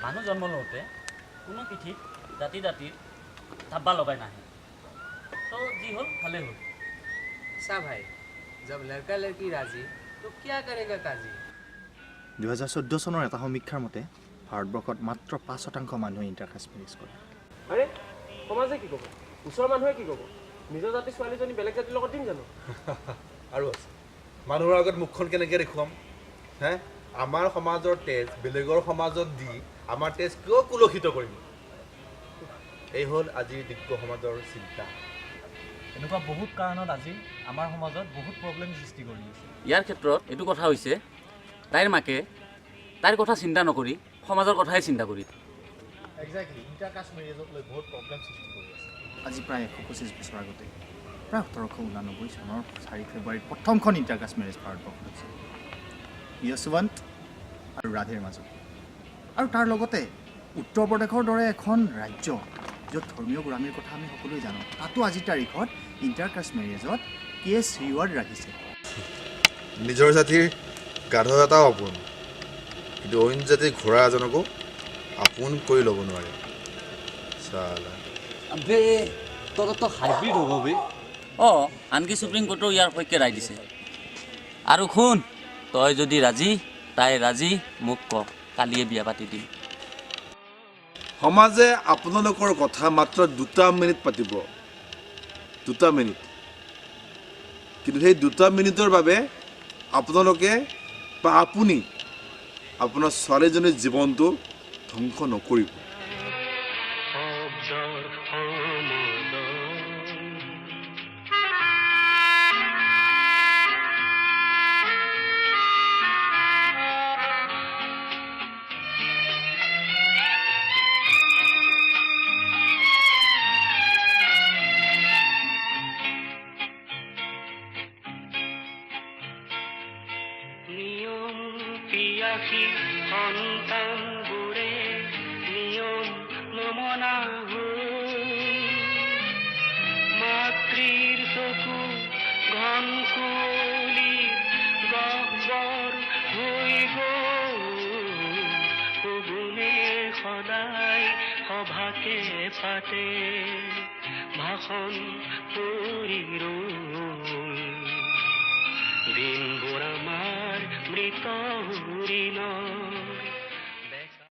মানুহ জন্ম লওঁতে কোনো পিঠিত জাতি জাতিৰ ধাব্বা লগাই নাহে। তো যি হ'ল ভালেই হ'ল। सा भाई, जब लड़का लड़की राजी तो क्या करेगा काजी। 2014 চনৰ এটা সমীক্ষাৰ মতে ভাৰতবৰ্ষত মাত্ৰ 5% মানুহে ইণ্টাৰকাষ্ট মেৰেজ কৰে। আৰে সমাজে কি ক'ব, ওচৰৰ মানুহে কি ক'ব? নিজৰ জাতিৰ ছোৱালীজনী বেলেগ জাতিৰ লগত দিম জানো? আৰু আছে, মানুহৰ আগত মুখখন কেনেকৈ দেখুৱাম? হে, আমাৰ সমাজৰ তেজ বেলেগৰ সমাজত দি আমাৰ তেজ কিয় কুলসিত কৰিম? এই হ'ল আজিৰ দিব্য সমাজৰ চিন্তা। এনেকুৱা বহুত কাৰণত আজি আমাৰ সমাজত বহুত প্ৰব্লেম সৃষ্টি কৰি আছে। ইয়াৰ ক্ষেত্ৰত এইটো কথা হৈছে, তাইৰ মাকে তাইৰ কথা চিন্তা নকৰি সমাজৰ কথাহে চিন্তা কৰি। একজেক্টলি, ইণ্টাৰকাষ্ট মেৰেজক লৈ বহুত প্ৰব্লেম সৃষ্টি কৰি আছে। আজি প্ৰায় 125 বছৰ আগতে প্ৰায় 1789 চনৰ 4 ফেব্ৰুৱাৰীত প্ৰথমখন ইণ্টাৰকাষ্ট মেৰেজ ভাৰতবৰ্ষত হৈছিল, য়শৱন্ত আৰু ৰাধেৰ মাজত। আৰু তাৰ লগতে উত্তৰ প্ৰদেশৰ দৰে এখন ৰাজ্য য'ত ধৰ্মীয় গোড়ামীৰ কথা আমি সকলোৱে জানো, তাতো আজিৰ তাৰিখত ইণ্টাৰকাষ্ট মেৰেজত কেছ ৰিৱাৰ্ড ৰাখিছে। নিজৰ জাতিৰ গাধ এটাও আপোন, কিন্তু অইন জাতিৰ ঘোঁৰা এজনকো আপোন কৰি ল'ব নোৱাৰে। চালা বে, তহঁতৰ হাইব্ৰিড হ'ব বে। অঁ, আনকি সুপ্ৰিম কোৰ্টেও ইয়াৰ পক্ষে ৰায় দিছে। আৰু শুন, তই যদি ৰাজি, তাই ৰাজি, মোক ক, কালিয়ে বিয়া পাতি দিম। সমাজে আপোনালোকৰ কথা মাত্ৰ 2 মিনিট পাতিব, 2 মিনিট। কিন্তু সেই 2 মিনিটৰ বাবে আপোনালোকে বা আপুনি আপোনাৰ ছোৱালীজনীৰ জীৱনটো ধ্বংস নকৰিব। সন্তানবোৰে নিয়ম নমনা মাতৃৰ চকু ঘন কুঁৱলীৰ গহ্বৰ হৈ গ'ল। শগুনে সদায় সভাকে পাতে, ভাষণ পৰি ৰ'ল। দিনবোৰ আমাৰ মৃত হৰিণৰ